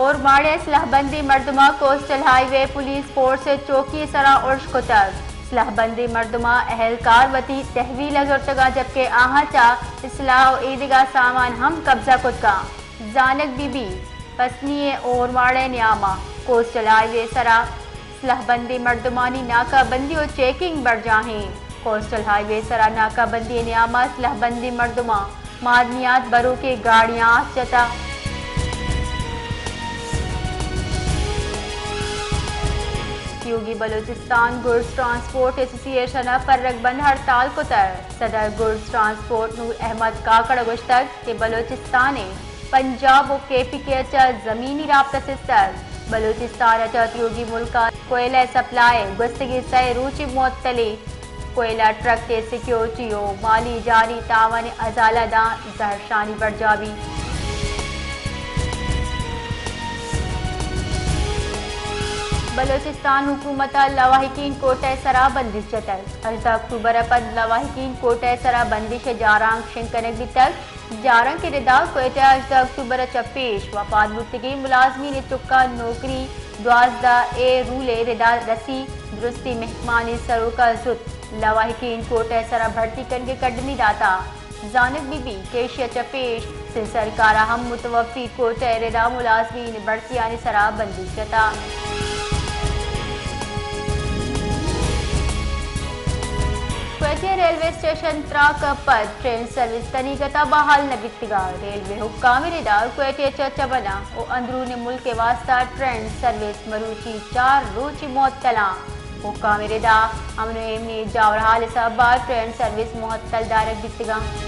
اورماڑہ ءِ سلاہ بندیں مردماں کوسٹل ہائی وے پولیس فورس ءِ چوکی ءِ سرا ارش کتگ۔ سلاہ بندیں مردماں اہلکار وتی تحویل ءَ زرتگ اَنت، جبکہ آہاں چہ اسلحہ ءُ ایدگہ سامان ہم قبضہ کتگ اَنت۔ زانگ بہ بیت، پسنی ءِ اورماڑہ ءِ نیام ءَ کوسٹل ہائی وے ءِ سرا سلاہ بندیں مردمانی ناکہ بندی ءُ چیکنگ برجاہ اِنت۔ کوسٹل ہائی وے ءِ سرا ناکہ بندی ءِ نیام ءَ سلاہ بندیں مردماں معدنیات بروکیں گاڑیاں آس جتگ۔ تیوگیں بلوچستان گڈز ٹرانسپورٹ ایسوسی ایشن ءَ پرگ بند ہڑتال کتگ۔ صدر گڈز ٹرانسپورٹ نور احمد کاکڑ ءَ گوشتگ کہ بلوچستان ءَ پنجاب ءُ کے پی کے ءَ چہ زمینی رابطہ سستگ۔ بلوچستان ءَ چہ تیوگیں ملکاں کوئلہ ءِ سپلائی ءِ گوستگیں سئے روچی معطلی، کوئلہ ٹرک ءِ سیکیورٹی ءُ مالی جانی تاوان ءِ ازالہ داں زہرشانی برجاہ بیت۔ بلوچستان حکومت ءَ لواحقین کوٹہ ءِ سرا بندش جتگ۔ ہژدہ اکتوبر ءَ پد لواحقین کوٹہ ءِ سرا بندش ءِ جارانک شنگ کنگ بیتگ۔ جارانک ءِ ردا کوئٹہ ءَ ہژدہ اکتوبر ءَ چہ پیش وفات بوتگیں ملازمین ءِ چکاں نوکری دوازدہ اے رول ءِ ردا رسی درستی مہکمانی سروک ءَ زوت لواحقین کوٹہ ءِ سرا بھرتی کنگ ءِ کڈنی داتگ۔ زانگ بہ بیت کہ ایشی ءَ چہ پیش سندھ سرکار ءَ ہم متوفی کوٹہ ءِ ردا ملازمین ءِ بھرتیانی سرا بندش جتگ۔ کوئٹہ ریلوے اسٹیشن تراک ءَ پد ٹرین سروس کنیگت ءَ بحال نہ بیتگ۔ ریلوے حکام ءِ ردا کوئٹہ ءَ چہ چمن ءَ ءُ اندرون ملک ءِ واستہ ٹرین سروس مروچی چار روچ معطل اِنت۔ حکام ءِ ردا امن ءُ ایمنی ءِ جاورحال ءِ سبب ءَ ٹرین سروس معطل دارگ بیتگ اَنت۔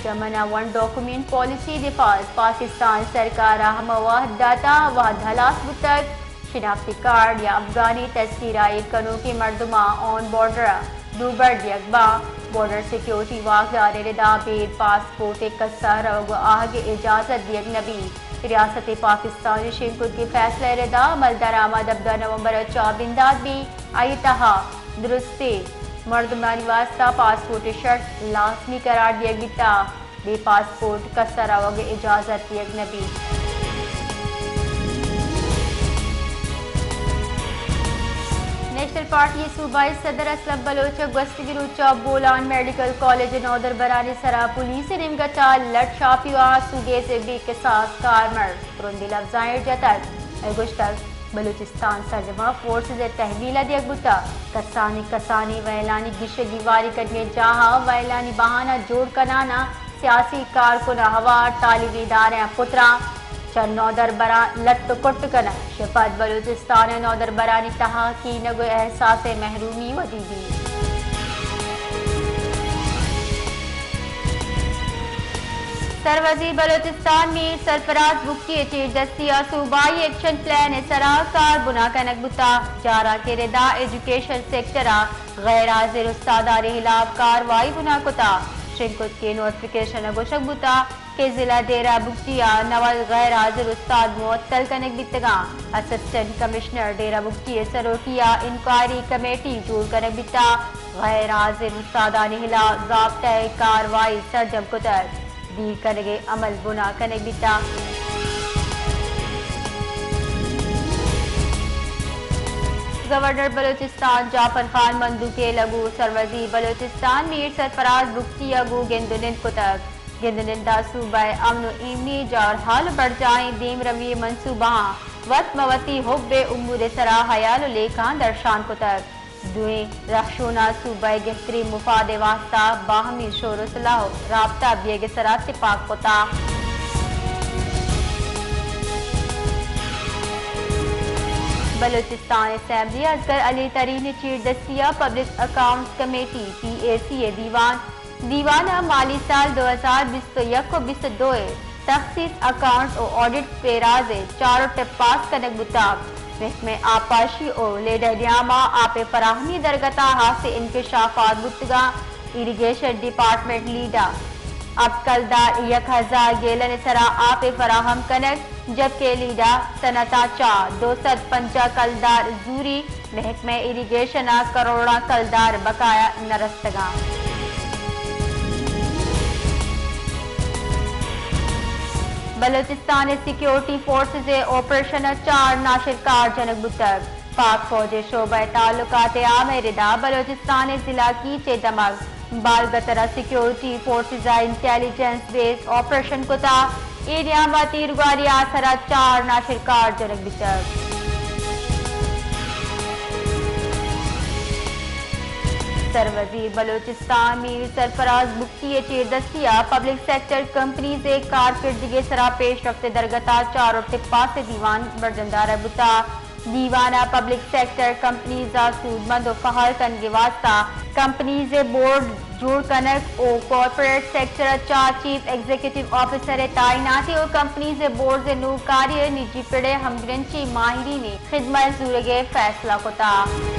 چمن ءَ ون ڈاکومنٹ پالیسی ءِ لحاظ پاکستان سرکار ءَ ہما وھد داتگ، وھد ہلاس بوتگ، شناختی کارڈ یا افغانی تذکیرہ ایر کنوکیں مردماں آن بارڈر ءَ دوبر دیگ باں۔ بارڈر سیکیورٹی واکدار ءِ ردا بے پاسپورٹ ءِ کس ءَ روگ ءُ آہگ ءِ اجازت دیگ نہ بیت۔ ریاست پاکستان ءَ شنگ کتگیں فیصلہ ءِ ردا عمل درآمد ہبدہ نومبر ءَ چہ بندات بیت۔ آئی ءِ تہا درستیں مردمانی واستہ پاسپورٹ ءِ شرط لازمی قرار دیگ بیتگ۔ بے پاسپورٹ کس ءَ روگ ءِ اجازت دیگ نہ بیت۔ نیشنل پارٹی ءِ صوبائی صدر اسلم بلوچ ءَ گوستگیں روچ ءَ بولان میڈیکل کالج ءِ نودربرانی سرا پولیس ءِ نیمگ ءَ چہ لٹ شاپی ءُ آسو گیز ءِ بے کساس کارمرد ترندیں لبزاں ایر جتگ ءُ گوشتگ، بلوچستان سرجم ءَ فورسز ءِ تحویل ءَ دیگ بوتگ۔ کسانیں کسانیں وئیلانی گیش ءُ گیواری کنگ ءِ جاہ ءَ وئیلانی بہانہ جوڑ کنان ءَ سیاسی کارکن ءَ ہوار، تعلیمی ادارہ ءِ پتراں چہ نودربراں لٹ ءُ کٹ کنگ، شپد بلوچستان ءِ نودربرانی تہا کینگ ءُ احساس ءِ محرومی ودی بیت۔ سروزیر بلوچستان میر سرفراز بگٹی ءِ چیردستی ءَ صوبائی ایکشن پلان ءِ سرا کار بنا کنگ بوتگ۔ جارانک ءِ ردا ایجوکیشن سیکٹر ءَ غیر حاضر استادانی ہلاپ کاروائی بنا کتگ۔ شنگ کتگیں نوٹیفکیشن ءَ گوشگ بوتگ کہ ضلع ڈیرہ بگٹی ءَ نود غیر حاضر استاد معطل کنگ بیتگ اَنت۔ اسسٹنٹ کمشنر ڈیرہ بگٹی ءِ سروکی ءَ انکوائری کمیٹی جوڑ کنگ بیتگ۔ غیر حاضر استادانی ہلاپ ضابطہ ءِ کاروائی سرجم کتگ۔ دیر کنگ ءِ عمل بنا کنگ بیتگ۔ گورنر بلوچستان جعفر خان مندوک ءِ لگو سروزیر بلوچستان میر سرفراز بگٹی ءَ گوں گند ءُ نند کتگ۔ گند ءُ نند ءَ صوبہ ءِ امن ءُ ایمنی، جاورحال ءُ برجاہیں دیمروی ءِ منصوبہاں، وت مہ وتی حب ءِ امور ءِ سرا ہیال ءُ لیکہاں درشان کتگ۔ دوئیں رہشوناں صوبہ ءِ گہتریں مفاد ءِ واستہ باہمی شور ءُ صلاح ءُ رابطہ بیگ ءِ سرا تپاک کتگ۔ بلوچستان اسمبلی ءَ اصغر علی ترین ءِ چیردستی ءَ پبلک اکاؤنٹس کمیٹی، پی اے سی، ءِ دیوان دیوان ءَ مالی سال دو ہزار بیست ءُ یک ءُ بیست ءُ دو ءِ تخصیص اکاؤنٹ ءُ آڈٹ پیراز ءِ چار ءُ ٹپاس کنگ بوتگ۔ محکمہ آبپاشی ءُ لیڈ ءِ نیام ءَ آپ ءِ فراہمی ءِ درگت ءَ ہاسیں انکشافات بوتگ اَنت۔ ایریگیشن ڈیپارٹمنٹ لیڈ ءَ ہپت کلدار یک ہزار گیلن ءِ سرا آپ ءِ فراہم کنگ، جبکہ لیڈ ءَ صنعت ءَ چہ دو سد پنجاہ کلدار زوری، محکمہ ایریگیشن ءَ کروڑاں کلدار بقایا نہ رستگ اَنت۔ بلوچستان ءِ سیکیورٹی فورسز ءِ آپریشن ءَ چار ناشرکار جنگ بوتگ۔ پاک فوج ءِ شعبہ تعلقات عام ءِ ردا بلوچستان ءِ ضلع کیچ ءِ دمگ بالگتر ءَ سیکیورٹی فورسز ءَ انٹیلیجنس بیسڈ آپریشن کتا۔ اے نیام ءَ تیرگواری ءِ آسر ءَ چار ناشرکار جنگ بیتگ۔ سروزیر بلوچستان میر سرفراز بگٹی ءِ چیردستی ءَ پبلک سیکٹر کمپنیز ءِ کارکردگی ءِ سرا پیش رفت ءِ درگت ءَ چارٹپاس ءِ دیوان برجم دارگ بوتگ۔ دیوان ءَ پبلک سیکٹر کمپنیز ءَ سودمند ءُ فعال کنگ ءِ واستہ کمپنیز ءِ بورڈ جوڑ کنگ ءُ کارپوریٹ سیکٹر ءَ چار چیف ایگزیکٹو آفیسر ءِ تعیناتی ءُ کمپنیز ءِ بورڈز ءِ نوکاری ءَ نجی پڑ ءِ ہمگرنچیں ماہرین ءِ خدمت ءِ زورگ ءِ فیصلہ کتگ۔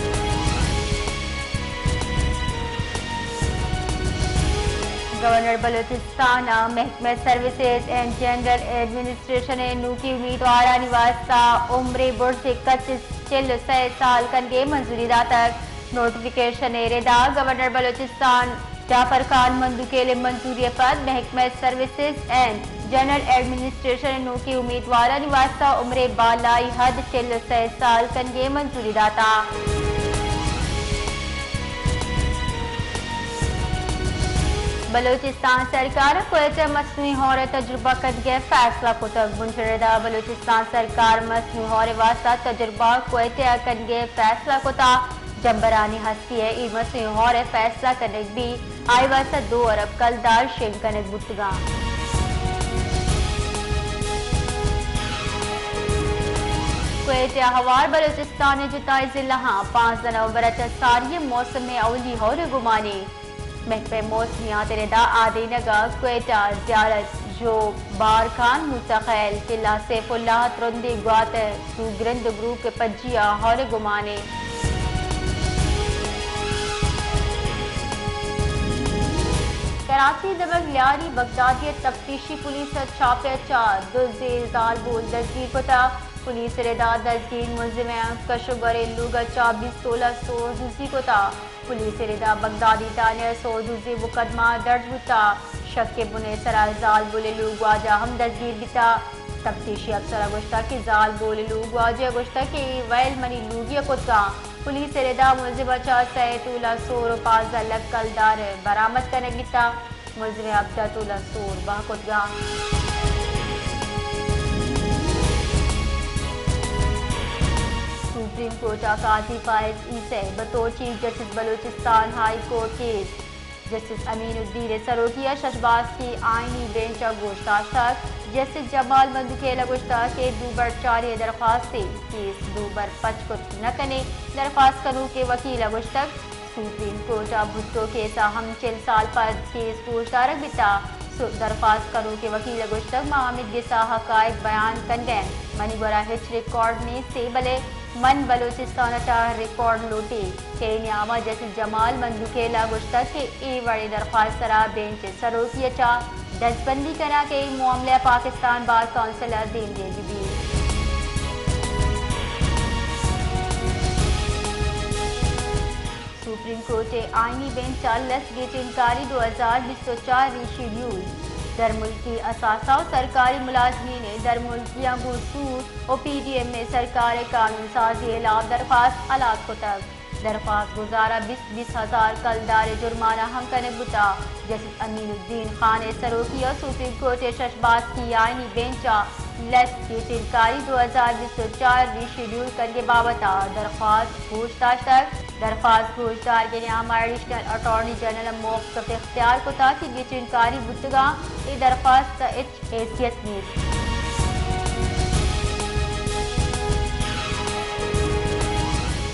گورنر بلوچستان ءَ محکمہ سروسز اینڈ جنرل ایڈمنسٹریشن ءِ نوکیں امیدوارانی واستہ عمر ءِ برز ءِ کچ ءَ چل ءُ سئے سال کنگ ءِ منظوری داتگ۔ نوٹیفکیشن ءِ ردا گورنر بلوچستان جعفر خان مندوخیل ءِ منظوری ءَ پد محکمہ سروسز اینڈ جنرل ایڈمنسٹریشن ءِ نوکیں امیدوارانی واستہ عمر ءِ بالائی حد چل ءُ سئے سال کنگ ءِ منظوری داتگ۔ بلوچستان سرکار ءَ کوئٹہ ءَ مصنوعی ہور ءِ تجربہ کنگ ءِ فیصلہ کتگ۔ بنجل ءِ ردا بلوچستان سرکار ءَ مصنوعی ہور ءِ واستہ تجربہ کوئٹہ ءَ کنگ ءِ فیصلہ کتگ۔ جمبرانی ہستی ءَ اے مصنوعی ہور ءِ فیصلہ کنگ بیت، آئی واستہ دو ارب کلدار شنگ کنگ بوتگ اَنت۔ کوئٹہ ءَ ہوار بلوچستان ءِ جتائیں ضلعاں پانزدہ نومبر ءَ چہ ساری ءَ موسم ءِ اولی ہور ءِ گمانے۔ محکمہ موسمیات ءِ ردا آدینگ ءَ کوئٹہ، زیارت، ژوب، بارکھان، موسی خیل، قلعہ سیف اللہ، ترندیں گوات ءُ سوگرند ءُ گروک ءِ پجی ءَ ہور ءِ گمانے۔ کراچی ءِ دمگ لیاری بغدادی ءَ تفتیشی پولیس ءِ چھاپہ ءَ چہ دو زیل زالبول دزگیر کتگ۔ پولیس ءِ ردا دزگیر ملزماں کش ءُ گور ءِ لوگ ءَ چہ بیست تولا سور دزی کتگ۔ پولیس ءِ ردا بغدادی تھانہ ءَ سور دزی ءِ مقدمہ درج بوتگ۔ شک ءِ بن ءِ سرا زالبول ءِ لوگواجہ ہم دزگیر بیتگ۔ تفتیشی افسر ءَ گوشتگ کہ زالبول ءِ لوگواجہ ءَ گوشتگ کہ اے ویل منی لوگی ءَ کتگ اَنت۔ پولیس ءِ ردا ملزم ءَ چہ سئے تولا سور ءُ پانزدہ لکھ کلدار برآمد کنگ بیتگ۔ ملزم ءِ ہبدہ تولا سور بہا کتگ اَنت۔ سپریم کورٹ ءَ قاضی فائز عیسی ءِ بطور chief justice Balochistan high court case justice Amin Uddin ءِ سروکی ءَ شش باسکی آئینی بینچ ءَ گوش داشتگ۔ جسٹس جمال مندوخیل ءَ گوشتگ کہ دوبر چاری ءِ درخواست ءِ کیس دوبر پچ کت نہ کنیں۔ درخواست کنوک ءِ وکیل ءَ گوشتگ سپریم کورٹ ءَ بھٹو کیس ءَ ہم چل سال پد کیس گوش دارگ بیتگ۔ سو-، درخواست کنوک ءِ وکیل ءَ گوشتگ ما ہمے گس ءَ حقائق بیان کنگ ءَ ایں۔ منی گورا ہچ ریکارڈ نیست، بلے من بلوچستان ءَ چہ ریکارڈ لوٹیں۔ کہ اے نیام ءَ جسٹس جمال مندوخیل ءَ گوشتگ کہ اے وڑیں درخواست ءِ سرا بینچ ءِ سروکی ءَ چہ دزبندی کنگ ءِ معاملہ ءَ پاکستان بار کونسل ءَ دیم دیگ بیت۔ سپریم کورٹ ءِ آئینی بینچ ءَ لس گیٹین کاری دو ہزار بیست ءُ چار ری شیڈیول، درملکی اثاثہ ءُ سرکاری ملازمین ءِ درملکیاں گوں سور ءُ پی ڈی ایم ءِ سرکار ءِ قانون سازی ءِ ہلاپ درخواست ہلاس کتگ۔ درخواست گزار ءَ بیست بیست ہزار کلدار ءِ جرمانہ ہم کنگ بوتگ۔ جسٹس امین الدین خان ءِ سروکی ءَ سپریم کورٹ ءِ شش باسکی آئینی بینچ ءَ لس گیٹین کاری دو ہزار بیست ءُ چار ری شیڈیول کنگ ءِ بابت ءَ درخواست گوش داشتگ۔ درخواست گوش دارگ ءِ نیام ءَ ایڈیشنل اٹارنی جنرل ءَ موقف اختیار کتگ کہ گیٹین کاری بوتگ اَنت، اے درخواست ءِ ہچ حیثیت نیست۔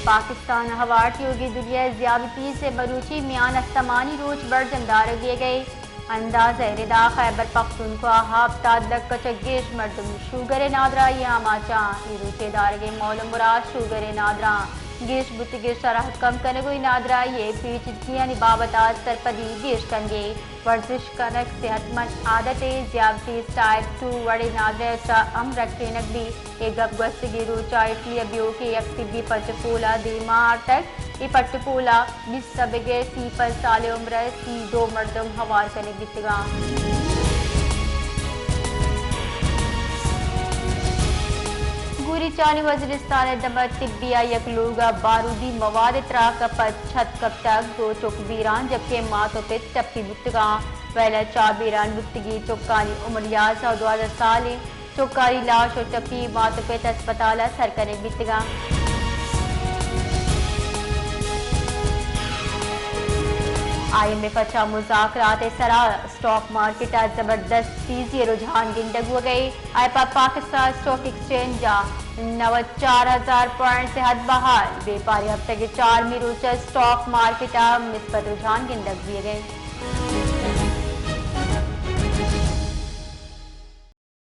پاکستان ءَ ہوار تیوگیں دنیا ءِ ضیابیطیس ءِ مروچی میان استمانی روچ برجم دارگ بیگ ءِ اندازہ ءِ ردا خیبر پختونخوا ءَ ہپتاد لکھ ءَ چہ گیش مردم شوگر ءِ نادراہی ءِ آماچ اَنت۔ اے روچ ءِ دارگ ءِ مول ءُ مراد شوگر ءِ نادراہ گیش بوتگیں شرح کم کنگ ءُ اے نادراہی ءِ پیچیدگیانی بابت ءَ سرپدی گیش کنگ ءَ ورزش کنگ صحت مند عادتے، ضیابیطیس ٹائپ ٹو وڑیں نادراہی ءَ چہ ہم رکینگ بیت۔ اے گپ گوستگیں روچ ءَ اٹلی ءَ بیوکیں یک طبی پٹ ءُ پول ءَ دیما آرتگ۔ اے پٹ ءُ پول ءَ بیست ءَ بگر سی پنچ سال ءِ عمر ءِ سی دو مردم ہوار کنگ بیتگ اَنت۔ پوری چانی وزیرستان ءِ دمگ طبی ءِ یک لوگ ءَ بارودی مواد ءِ تراک ءَ پد چھت کپتگ، دو چک بیران جبکہ مات ءُ پت ٹپی بوتگاں۔ ویل ءَ چار بیران بوتگی چکانی عمر یازدہ ءُ دوازدہ سال اِنت۔ چکانی لاش ءُ ٹپی مات ءُ پت اسپتال ءَ سر کنگ بیتگاں۔ آئی ایم ایف ءَ چہ مذاکرات ءِ سرا اسٹاک مارکیٹ ءَ زبردست تیزی ءِ رجحان گندگ بوگ ءَ اِنت۔ آئی پہ پاکستان اسٹاک ایکسچینج ءَ نود چار ہزار پوائنٹس ءِ حد بحال۔ بیپاری ہفتگ ءِ چارمی روچ ءَ اسٹاک مارکیٹ ءَ مثبت رجحان گندگ بیگ ءَ اِنت۔